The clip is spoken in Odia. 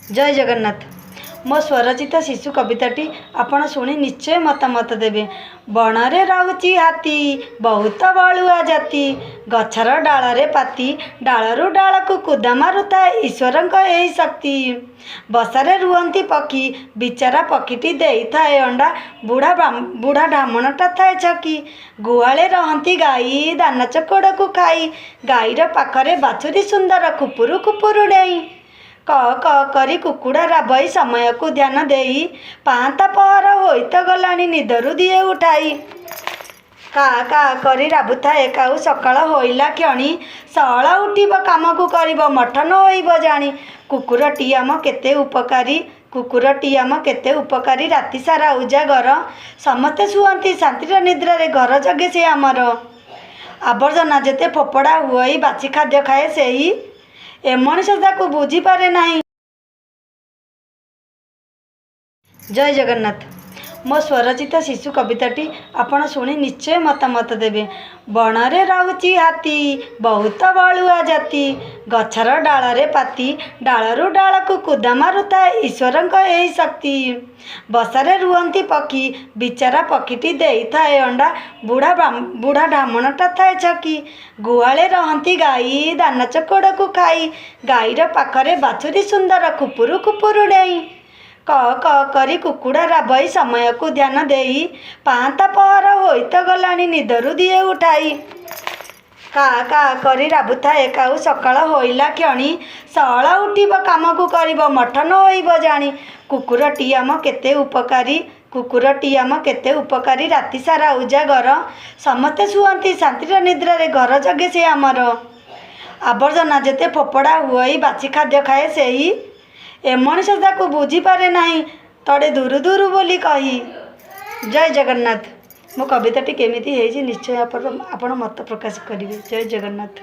ଜୟ ଜଗନ୍ନାଥ। ମୋ ସ୍ୱରଚିତ ଶିଶୁ କବିତାଟି ଆପଣ ଶୁଣି ନିଶ୍ଚୟ ମତାମତ ଦେବେ। ବଣରେ ରହୁଛି ହାତୀ, ବହୁତ ବଳୁଆ ଜାତି। ଗଛର ଡାଳରେ ପାତି, ଡାଳରୁ ଡାଳକୁ କୁଦା ମାରୁଥାଏ ଈଶ୍ୱରଙ୍କ ଏହି ଶକ୍ତି। ବସାରେ ରୁହନ୍ତି ପକ୍ଷୀ, ବିଚାରା ପକ୍ଷୀଟି ଦେଇଥାଏ ଅଣ୍ଡା, ବୁଢ଼ା ଢାମଣଟା ଥାଏ ଛକି। ଗୁହାଳେ ରହନ୍ତି ଗାଈ, ଦାନା ଚୋକଡ଼କୁ ଖାଇ। ଗାଈର ପାଖରେ ବାଛୁରୀ ସୁନ୍ଦର, ଖୁପୁରୁ ଖୁପୁରୁ ଡେଇଁ। କ କ କରି କୁକୁଡ଼ା ରାବଇ, ସମୟକୁ ଧ୍ୟାନ ଦେଇ। ପାହାନ୍ତା ପହର ହୋଇତ ଗଲାଣି, ନିଦରୁ ଦିଏ ଉଠାଇ। କା କା କରି ରାବୁଥାଏ କାଉ, ସକାଳ ହୋଇଲା କ୍ଷଣି। ସଅଳ ଉଠିବ, କାମକୁ କରିବ, ମଠ ନ ହୋଇବ ଜାଣି। କୁକୁରଟି ଆମ କେତେ ଉପକାରୀ, କୁକୁରଟି ଆମ କେତେ ଉପକାରୀ, ରାତି ସାରା ଉଜାଗର। ସମସ୍ତେ ଶୁଅନ୍ତି ଶାନ୍ତିର ନିଦ୍ରାରେ, ଘର ଜଗେ ସେ ଆମର। ଆବର୍ଜନା ଯେତେ ଫୋପଡ଼ା ହୁଅଇ, ବାଛି ଖାଦ୍ୟ ଖାଏ ସେହି। ଏ ମଣିଷ ତାକୁ ବୁଝିପାରେ ନାହିଁ। ଜୟ ଜଗନ୍ନାଥ। ମୋ ସ୍ୱରଚିତ ଶିଶୁ କବିତାଟି ଆପଣ ଶୁଣି ନିଶ୍ଚୟ ମତାମତ ଦେବେ। ବଣରେ ରହୁଛି ହାତୀ, ବହୁତ ବଳୁଆ ଜାତି। ଗଛର ଡାଳରେ ପାତି, ଡାଳରୁ ଡାଳକୁ କୁଦା ମାରୁଥାଏ ଈଶ୍ୱରଙ୍କ ଏହି ଶକ୍ତି। ବସାରେ ରୁହନ୍ତି ପକ୍ଷୀ, ବିଚାରା ପକ୍ଷୀଟି ଦେଇଥାଏ ଅଣ୍ଡା, ବୁଢ଼ା ଢାମଣଟା ଥାଏ ଛକି। ଗୁହାଳେ ରହନ୍ତି ଗାଈ, ଦାନା ଚୋକଡ଼କୁ ଖାଇ। ଗାଈର ପାଖରେ ବାଛୁରୀ ସୁନ୍ଦର, ଖୁପୁରୁ ଖୁପୁରୁ ଡେଇଁ। କ କ କରି କୁକୁଡ଼ା ରାବଇ, ସମୟକୁ ଧ୍ୟାନ ଦେଇ। ପାହାନ୍ତା ପହର ହୋଇତ ଗଲାଣି, ନିଦରୁ ଦିଏ ଉଠାଇ। କା କା କରି ରାବୁଥାଏ କାଉ, ସକାଳ ହୋଇଲା କ୍ଷଣି। ସଅଳ ଉଠିବ, କାମକୁ କରିବ, ମଠ ନ ହୋଇବ ଜାଣି। କୁକୁରଟି ଆମ କେତେ ଉପକାରୀ, କୁକୁରଟି ଆମ କେତେ ଉପକାରୀ, ରାତି ସାରା ଉଜାଗର। ସମସ୍ତେ ଶୁଅନ୍ତି ଶାନ୍ତିର ନିଦ୍ରାରେ, ଘର ଜଗେ ସେ ଆମର। ଆବର୍ଜନା ଯେତେ ଫୋପଡ଼ା ହୁଅଇ, ବାଛି ଖାଦ୍ୟ ଖାଏ ସେହି। ଏ ମଣିଷ ତାକୁ ବୁଝିପାରେ ନାହିଁ, ତଡ଼େ ଦୂରୁ ଦୂରୁ ବୋଲି କହି। ଜୟ ଜଗନ୍ନାଥ। ମୋ କବିତାଟି କେମିତି ହେଇଛି ନିଶ୍ଚୟ ଆପଣ ମତ ପ୍ରକାଶ କରିବେ। ଜୟ ଜଗନ୍ନାଥ।